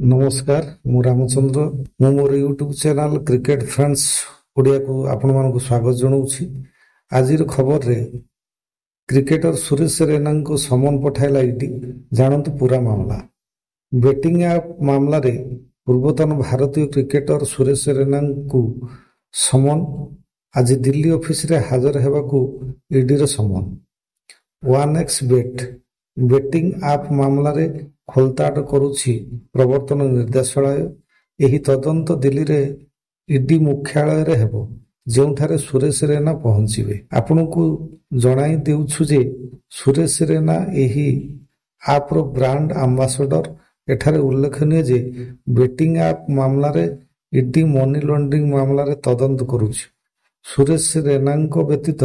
ନମସ୍କାର, ମୁଁ ରାମଚନ୍ଦ୍ର। ମୁଁ ମୋର ୟୁଟ୍ୟୁବ୍ ଚ୍ୟାନେଲ୍ କ୍ରିକେଟ୍ ଫ୍ରେଣ୍ଡସ୍ ଓଡ଼ିଆକୁ ଆପଣମାନଙ୍କୁ ସ୍ୱାଗତ ଜଣାଉଛି। ଆଜିର ଖବରରେ କ୍ରିକେଟର ସୁରେଶ ରୈନାଙ୍କୁ ସମନ ପଠାଇଲା ଇଡି, ଜାଣନ୍ତୁ ପୁରା ମାମଲା। ବେଟିଂ ଆପ୍ ମାମଲାରେ ପୂର୍ବତନ ଭାରତୀୟ କ୍ରିକେଟର ସୁରେଶ ରୈନାଙ୍କୁ ସମନ। ଆଜି ଦିଲ୍ଲୀ ଅଫିସରେ ହାଜର ହେବାକୁ ଇଡିର ସମନ। One X bet betting app ମାମଲାରେ ଖୋଳତାଡ଼ କରୁଛି ପ୍ରବର୍ତ୍ତନ ନିର୍ଦ୍ଦେଶାଳୟ। ଏହି ତଦନ୍ତ ଦିଲ୍ଲୀରେ ଇଡି ମୁଖ୍ୟାଳୟରେ ହେବ, ଯେଉଁଠାରେ ସୁରେଶ ରୈନା ପହଞ୍ଚିବେ। ଆପଣଙ୍କୁ ଜଣାଇ ଦେଉଛୁ ଯେ ସୁରେଶ ରୈନା ଏହି ଆପ୍ର ବ୍ରାଣ୍ଡ ଆମ୍ବାସଡର। ଏଠାରେ ଉଲ୍ଲେଖନୀୟ ଯେ ବେଟିଂ ଆପ୍ ମାମଲାରେ ଇଡି ମନି ଲଣ୍ଡରିଂ ମାମଲାରେ ତଦନ୍ତ କରୁଛି। ସୁରେଶ ରୈନାଙ୍କ ବ୍ୟତୀତ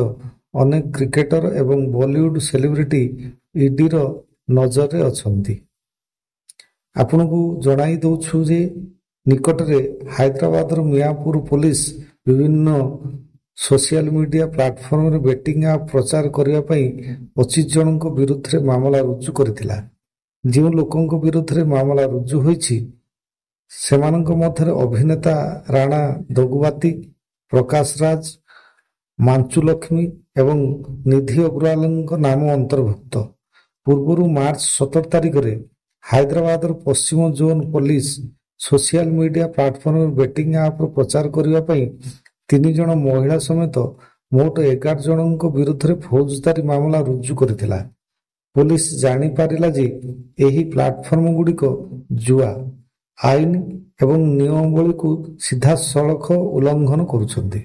ଅନେକ କ୍ରିକେଟର ଏବଂ ବଲିଉଡ ସେଲିବ୍ରିଟି ଇଡିର ନଜରରେ ଅଛନ୍ତି। ଆପଣଙ୍କୁ ଜଣାଇ ଦେଉଛୁ ଯେ ନିକଟରେ ହାଇଦ୍ରାବାଦର ମିଆଁପୁର ପୋଲିସ ବିଭିନ୍ନ ସୋସିଆଲ ମିଡିଆ ପ୍ଲାଟଫର୍ମରେ ବେଟିଂ ଆପ୍ ପ୍ରଚାର କରିବା ପାଇଁ 25 ଜଣଙ୍କ ବିରୁଦ୍ଧରେ ମାମଲା ରୁଜୁ କରିଥିଲା। ଯେଉଁ ଲୋକଙ୍କ ବିରୁଦ୍ଧରେ ମାମଲା ରୁଜୁ ହୋଇଛି, ସେମାନଙ୍କ ମଧ୍ୟରେ ଅଭିନେତା ରାଣା ଦଗୁବାତି, ପ୍ରକାଶ ରାଜ, ମାଞ୍ଚୁ ଲକ୍ଷ୍ମୀ ଏବଂ ନିଧି ଅଗ୍ରୱାଲଙ୍କ ନାମ ଅନ୍ତର୍ଭୁକ୍ତ। ପୂର୍ବରୁ ମାର୍ଚ୍ଚ 17 ତାରିଖରେ ହାଇଦ୍ରାବାଦର ପଶ୍ଚିମ ଜୋନ୍ ପୋଲିସ ସୋସିଆଲ ମିଡିଆ ପ୍ଲାଟଫର୍ମରେ ବେଟିଂ ଆପ୍ର ପ୍ରଚାର କରିବା ପାଇଁ 3 ଜଣ ମହିଳା ସମେତ ମୋଟ 11 ଜଣଙ୍କ ବିରୁଦ୍ଧରେ ଫୌଜଦାରୀ ମାମଲା ରୁଜୁ କରିଥିଲା। ପୋଲିସ ଜାଣିପାରିଲା ଯେ ଏହି ପ୍ଲାଟଫର୍ମଗୁଡ଼ିକ ଜୁଆ ଆଇନ ଏବଂ ନିୟମାବଳୀକୁ ସିଧାସଳଖ ଉଲ୍ଲଂଘନ କରୁଛନ୍ତି।